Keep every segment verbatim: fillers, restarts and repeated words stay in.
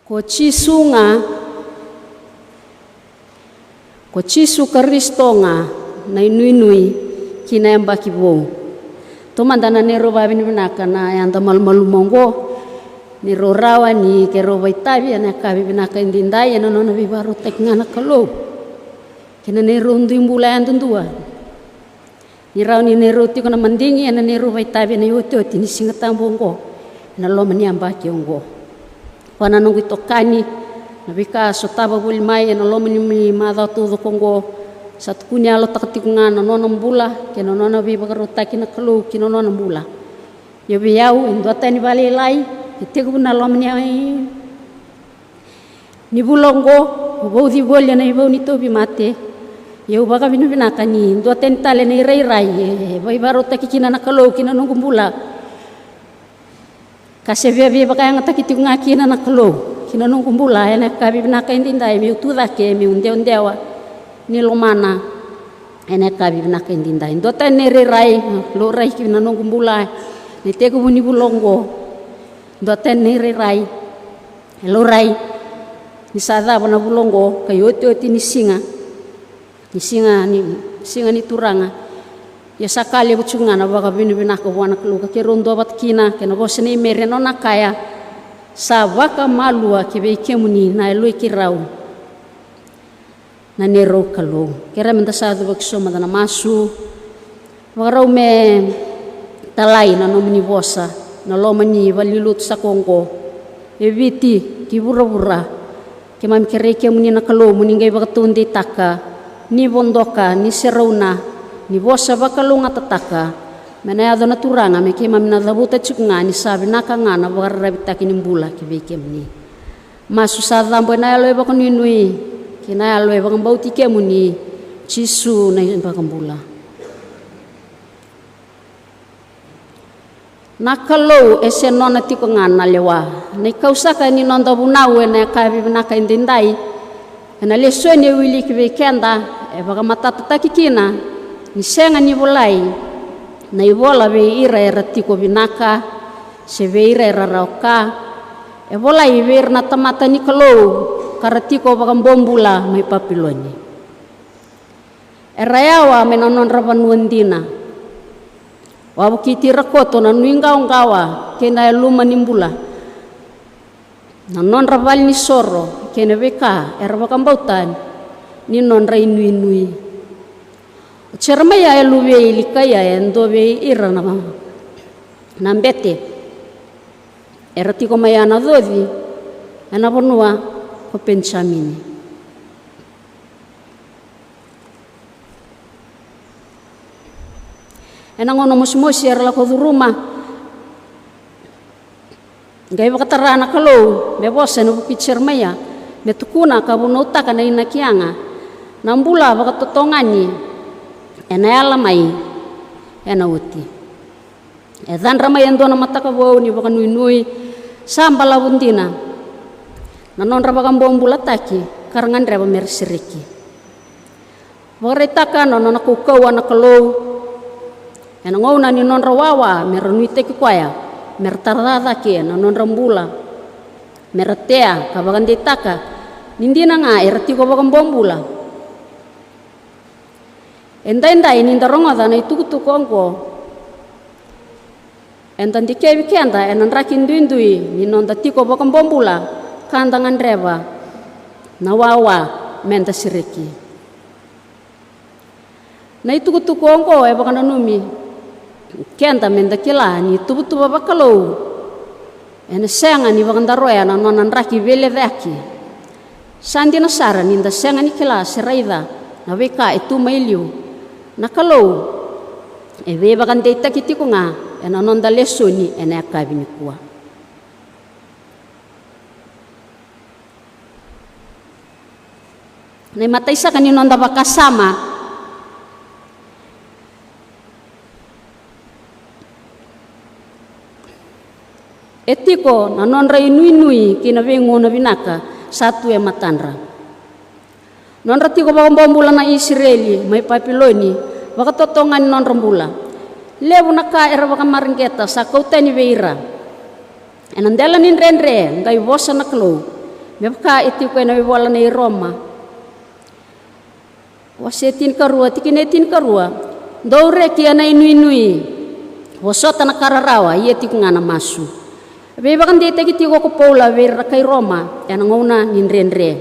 Ko Jisu ga, ko Jisu Karisito ga na inuinui ki na yabaki vou. Taumada na neirau vakavinavinaka na yada malumalumu oqo, neirau rawa ni keirau vakaitavi ena yakavi vinaka edaidai ena nona veivakarautaki ga na Kalou kei na neirau dui bula yadudua. Ni rawa ni neirau tiko na madigi ena neirau vakaitavi ena iotioti ni Siga Tabu oqo ena loma ni yabaki oqo. Vua na noqu itokani, na veika a sotava voli mai ena loma ni macawa taucoko oqo, sa tukuni yalotaka tiko ga na nona bula kei na nona veivakarautaki na Kalou ki na nona bula. Ia vei au, e duatani vakalailai e tekivu na loma ni, ni vula oqo, au vauci voli ena ivau ni tauvimate. Ia au vakavinavinaka ni duatani tale na irairai e veivakarautaki kina na Kalou ki na noqu bula, ka se via veivakayagataki tiko ga kina na Kalou ki na noqu bula ena yakavi vinaka edaidai, meu tu cake meu dewadewa ni lomana ena yakavi vinaka edaidai. Duatani na irairai laurai ki na noqu bula ena itekivu ni vula oqo. Duatani na irairai e laurai ni sa cava na vula oqo ka iotioti ni siga, ni siga ni, siga ni Turaga. Ia sa ka levu tiko ga na vakavinavinaka vua na Kalou, ka keirau duavata kina kei na vosa nei Meri ena nona kaya, sa vakamalua ki vei kemuni na yaloi keirau na neirau Kalou. Kerea meda sa cuva ki so mada na masu. Vakarau me talai na nomuni vosa na loma ni valenilotu saka oqo, e Viti ki vuravura. Keimami kerei kemuni na Kalou mo ni qai vakataudeitaka ni vodoka, ni serauna, ni vosa vakalougatataka me na yaco na Turaga, me keimami na cavuta tiko ga ni sa vinaka ga na vakararavitaki ni bula ki vei kemuni. Masu sa cabo ena yalo e vakanuinui kei na yalo e vakabauti kemuni, Jisu na iVakabula. Na Kalou e se nona tiko ga na lewa. Na ikausaka ni noda vunau ena yakavi vinaka edaidai, ena lesoni e wili ki vei keda, e vakamatatataki kina ni sega ni volai na ivola vei ira era tiko vinaka se vei ira era rawa ka. E volai vei ira na tamata ni Kalou ka ra tiko vakabobula mai Papiloni. Era yawa mai na nodra vanua dina. Wavokiti ira koto na nuiqawaqawa kei na yaluma ni bula, na nodra valenisoro kei na veika era vakabauta ni nodra inuinui. O Jeremaia e luve i Ilikaia, e dua vei ira na, na bete era tiko mai Anacoci ena vanua ko Penijamini. Ena gauna mosimosi era lako curuma, qai vakatara na Kalou me vosa ena vuku i Jeremaia, me tukuna ka vunautaka na inaki yaga, na bula vakatotogani ena yala mai ena oti. E cadra mai e dua na mataka vou ni vakanuinui, sa balavu dina na nodra vakabobulataki ka ra gadreva me ra sereki. Vakaraitaka na nona kaukauwa na Kalou ena gauna ni nodra wawa me ra nuitaki koya me ra tara cake na nodra bula, me ra tea ka vakadeitaka ni dina ga era tiko vakabobula. Edaidai ni da rogoca na itukutuku oqo, eda dikevi keda ena draki duidui ni noda tiko vakabobula ka da gadreva na wawa me da sereki. Na itukutuku oqo e vakananumi keda me da kila ni tuvatuva vakalou ena sega ni vakadaroya na nona draki veilecayaki. Sa dina sara ni da sega ni kila se raica na veika e tu mai liu. Na Kalou e veivakadeitaki tiko ga ena noda lesoni ena yakavi nikua. Na imatai saka ni noda vakasama. E tiko na nodra inuinui ki na veigauna vinaka sa tu e matadra. Nodra tiko vakabobula na Isireli mai Papiloni, vakatotogani nodra bula. Levu na ka era vakamareqeta sa kau tani vei ira. Ena dela ni dredre, qai vosa na Kalou. Me vaka e tiko ena ivola nei Roma wase tinikarua, tikina e tinikarua: Dou reki ena inuinui, vosota na ka rarawa, ia tiko ga na masu. Veivakadeitaki tiko ko Paula vei ira na kai Roma ena gauna ni dredre,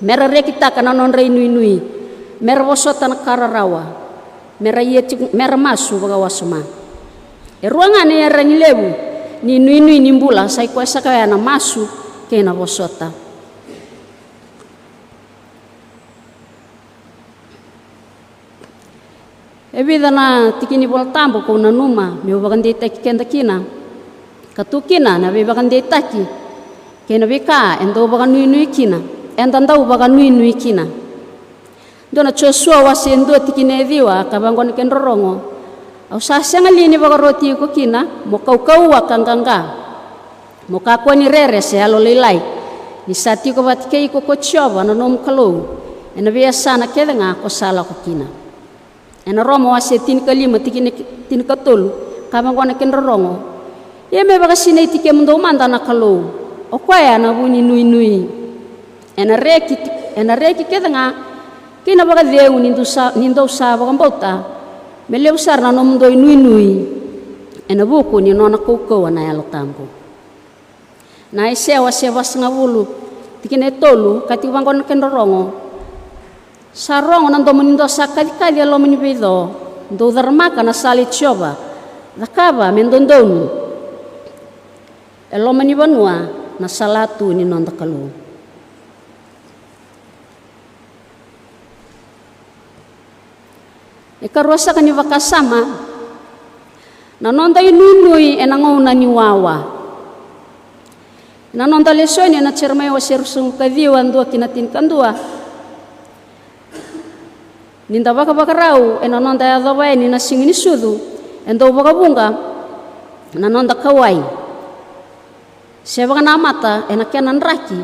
mera rekitaka na nodra inuinui, mera vosota na ka rarawa, mera ia tiko, mera masu vakawasoma. E rua ga na iyaragi levu ni inuinui ni bula, sa i koya saka oya na masu kei na vosota. E vica na tiki ni Vola Tabu kau nanuma meu vakadeitaki keda kina, ka tu kina na veivakadeitaki kei na veika e dau vakanuinui kina, eda dau vakanuinui kina. Dua na Josua wase dua tikina e ciwa, ka vaqo na kena rorogo: Au sa sega li ni vakaroti iko kina mo kaukauwa ka qaqa, mo kakua ni rere se yalolailai, ni sa tiko vata kei iko ko Jiova na nomu Kalou ena veiyasana kece ga ko sa lako kina? Ena Roma wase tinikalima tikina tinikatolu, ka vaqo na kena rorogo: Ia me vakasinaiti kemudou mada na Kalou, o koya na vu ni nuinui. Ena reki, ena reki kece ga kei na vakacegu ni dou sa, ni dou sa vakabauta, me levu sara na nomudou inuinui ena vuku ni nona kaukauwa na Yalo Tabu. Na Aisea wase vasagavulu, tikina e tolu, ka tiko vaqo na kena rorogo: Sa rogo na domo ni dua sa kacikaci e loma ni veico: Dou caramaka na sala i Jiova, cakava me dodonu e loma ni vanua na sala tu ni noda Kalou. E karua saka ni vakasama, na noda inuinui ena gauna ni wawa. Na noda lesoni ena Jeremaia wase ruasagavulu ka ciwa, dua ki na tinikadua. Ni da vakavakarau ena noda yacova yani na Siga ni Sucu, e dau vakavuqa na noda kauwai se vakanamata ena kena draki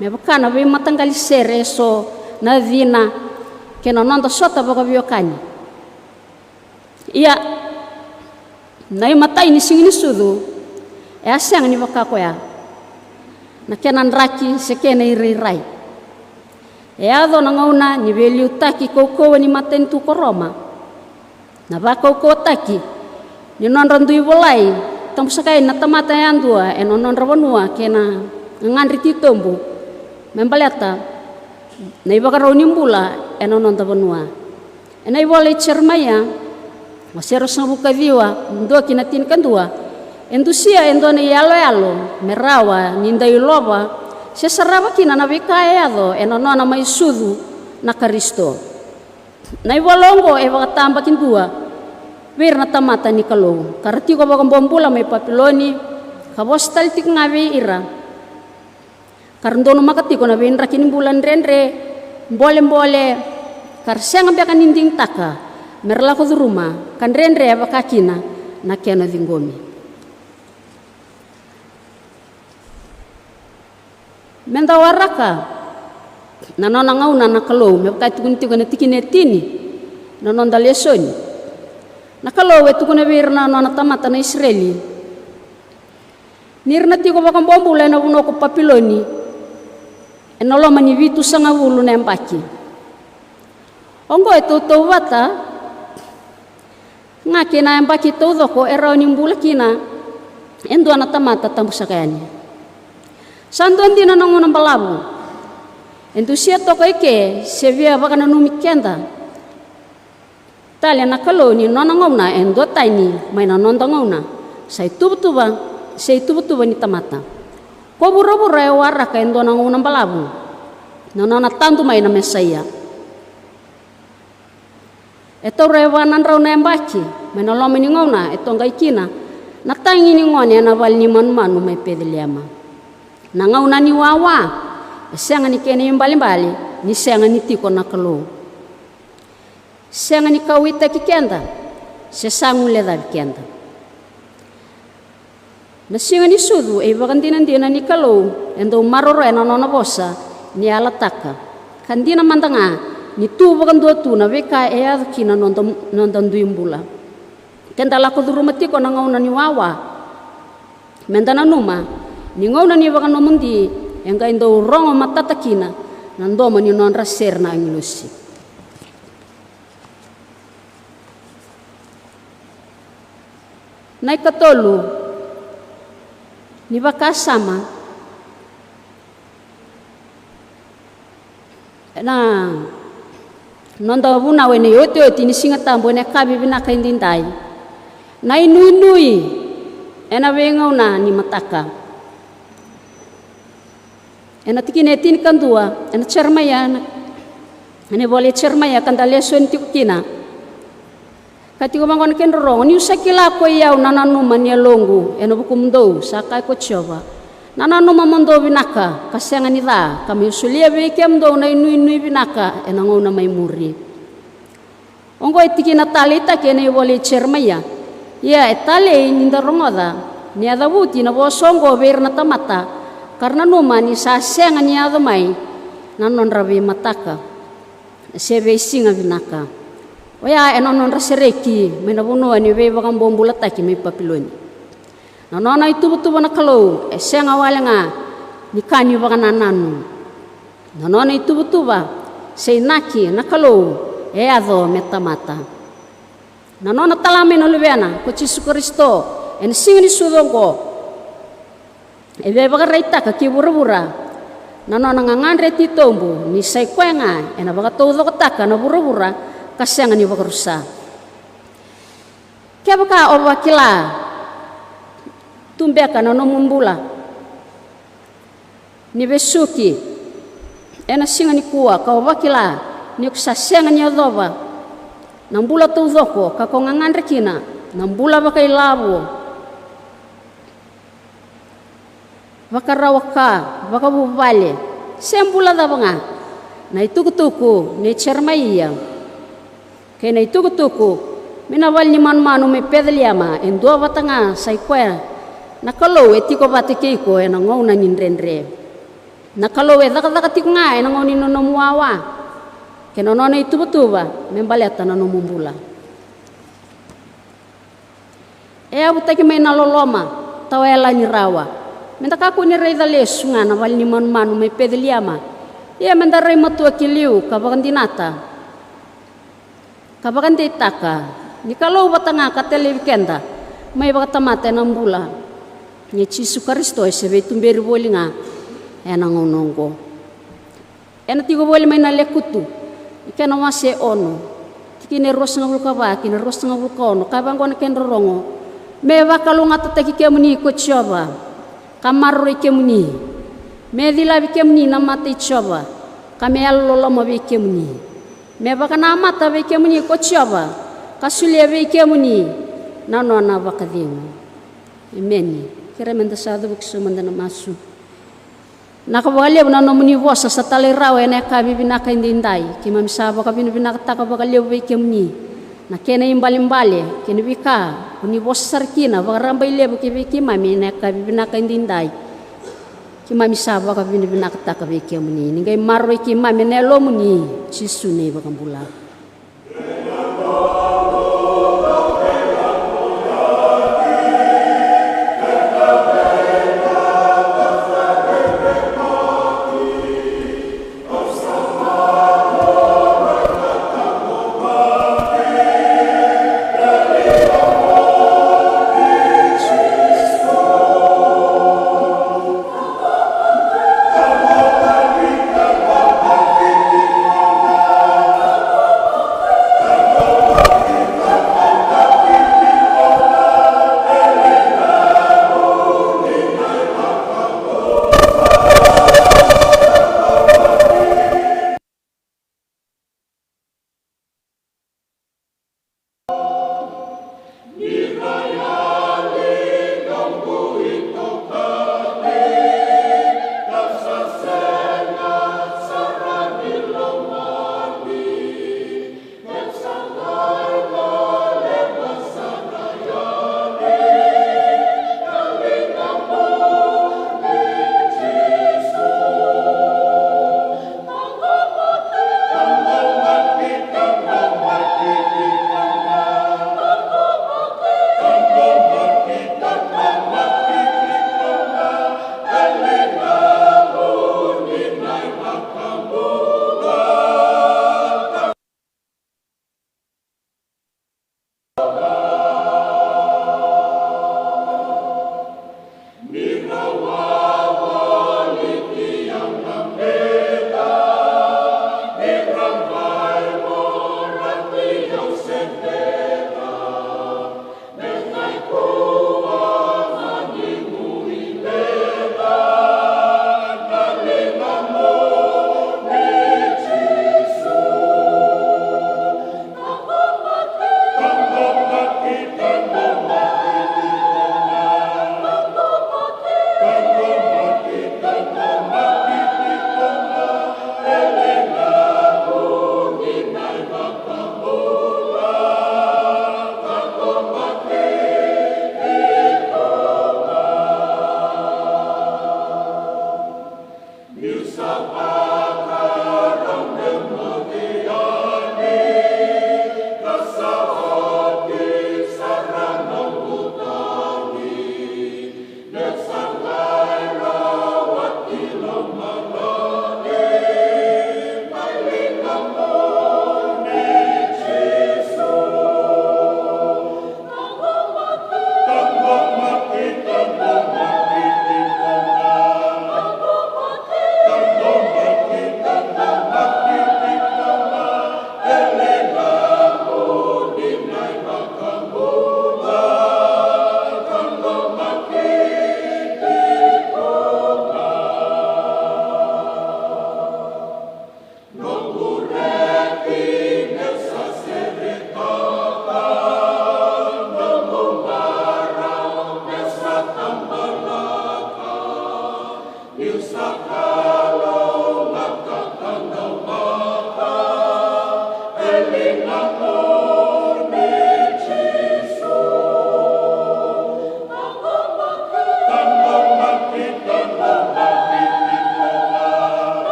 me vaka na veimataqali sere eso, na cina, kei na noda sota vakaveiwekani. Ia, na imatai ni Siga ni Sucu e a sega ni vaka koya na kena draki se kena irairai. E yaco na gauna ni veiliutaki kaukauwa ni matanitu ko Roma, na vakaukauwataki ni nodra dui volai, tabu saka yani na tamata yadua ena nodra vanua kei na gagadre titobu me baleta na ivakarau ni bula ena noda vanua. Ena ivola i Jeremaia wase ruasagavulu ka ciwa, dua ki na tinikadua, e dusia e dua na iyaloyalo me rawa ni dau ilova se sarava kina na veika e yaco ena nona mai sucu na Karisito. Na ivola oqo e vakatabakidua vei ira na tamata ni Kalou ka ra tiko vakabobula mai Papiloni, ka vosa tale tiko ga vei ira, ka ra donumaka tiko na veidraki ni bula dredre, bolebole, ka ra sega beka ni digitaka me ra lako curuma ka dredre vaka kina na kena ciqomi. Me da waraka na nona gauna na Kalou, me vaka e tukuni tiko ena tikina e tini na noda lesoni. Na Kalou e tukuna vei ira na nona tamata na Isireli ni ra na tiko vakabobula ena vanua ko Papiloni ena loma ni vitusagavulu na yabaki. Oqo e tautauvata ga kei na yabaki taucoko e rawa ni bula kina e dua na tamata tabu saka yani. Sa dua dina na gauna balavu e dusia toka i ke se via vakananumi keda tale na Kalou ni nona gauna e duatani mai na noda gauna. Sa ituvatuva, se ituvatuva ni tamata. Ko vuravura e waraka e dua na gauna balavu na nona tadu mai na Mesaia. E taura e va na drau na yabaki mai na loma ni gauna e toqai kina na tagi ni gone ena vale ni manumanu mai Peceliema. Na gauna ni wawa e sega ni kena ibalebale ni sega ni tiko na Kalou. Sega ni kauwaitaki keda se sa guilecavi keda. Na Siga ni Sucu e ivakadinadina ni Kalou e dau maroroya na nona vosa ni yalataka, ka dina mada ga ni tu vakadua tu na veika e yaco kina noda, noda dui bula. Ke da lako curuma tiko na gauna ni wawa, me da nanuma ni gauna ni vakanomodi E qai dau rogo matata kina na domo ni nodra sere na agilosi. Na ikatolu ni vakasama, na noda vunau ena iotioti ni Siga Tabu ena yakavi vinaka edaidai. Na inuinui ena veigauna ni mataka. Ena tikina e tinikadua ena Jeremaia, ena ivola i Jeremaia ka da lesoni tiko kina. Ka tiko vaqo na kena rorogo: Niu sa kila koi au na nanuma ni yaloqu ena vukumudou, sa kaya ko Jiova, na nanuma mo dou vinaka ka sega ni ca, ka me'u solia vei kemudou na inuinui vinaka ena gauna mai muri. Oqo e tikina taleitaki ena ivola i Jeremaia. Ia e talei ni da rogoca ni a cavuti na vosa oqo vei ira na tamata, ka ra nanuma ni sa sega ni yaco mai na nodra veimataka se veisiga vinaka, oya ena nodra sereki mai na vanua ni veivakabobulataki mai Papiloni. Na nona ituvatuva na Kalou e sega wale ga ni ka ni vakanananu. Na nona ituvatuva se inaki na Kalou e yaco me tamata. Na nona tala mai na Luvena ko Jisu Karisito ena Siga ni Sucu oqo e veivakaraitaka ki vuravura na nona gagadre titobu ni sa i koya ga ena vakataucokotaka na vuravura ka sega ni vakarusa. Kevaka o vakila tu beka na nomu bula ni vesuki ena siga nikua, ka o vakila ni ko sa sega ni yacova na bula taucoko ka ko gagadre kina na bula vakailavo, vakarawa ka, vakavuvale, se bula cava ga, na itukutuku nei Jeremaia kei na itukutuku mai na vale ni manumanu mai Peceliema e dua vata ga, sa i koya na Kalou e tiko vata kei iko ena gauna ni dredre. Na Kalou e cakacaka tiko ga ena gauna ni nomu wawa kei na nona ituvatuva me baleta na nomu bula. E yavutaki mai na loloma tawayalani rawa. Meda kakua ni raica lesu ga na vale ni manumanu mai Peceliema. Ia meda rai matua ki liu ka vakadinata ka vakadeitaka ni Kalou vata ga ka talevi keda mai vakatamata ena bula nei Jisu Karisito e se veituberi voli ga ena gauna oqo. Ena tiko voli mai na Lekutu, i kena wase ono, tikina e ruasagavulu ka va kei na ruasagavulu ka ono, ka vaqo na kena rorogo: Me vakalougatataki kemuni ko Jiova, ka maroroi kemuni. Me cilavi kemuni na mata i Jiova, ka me yalololoma vei kemuni. Me vakanamata vei kemuni ko Jiova, ka solia vei kemuni na nona vakacegu. Emeni. Kerea meda sa cavuki sobu mada na masu. Vinaka vakalevu na nomuni vosa sa talai rawa ena yakavi vinaka edaidai. Keimami sa vakavinavinakataka vakalevu vei kemuni na kena ibalebale kei na veika ko ni vosa sara kina vakarabailevu ki vei keimami ena yakavi vinaka edaidai. Keimami sa vakavinavinakataka vei kemuni. Ni qai maroroi keimami ena Yalomuni, Jisu na iVakabula.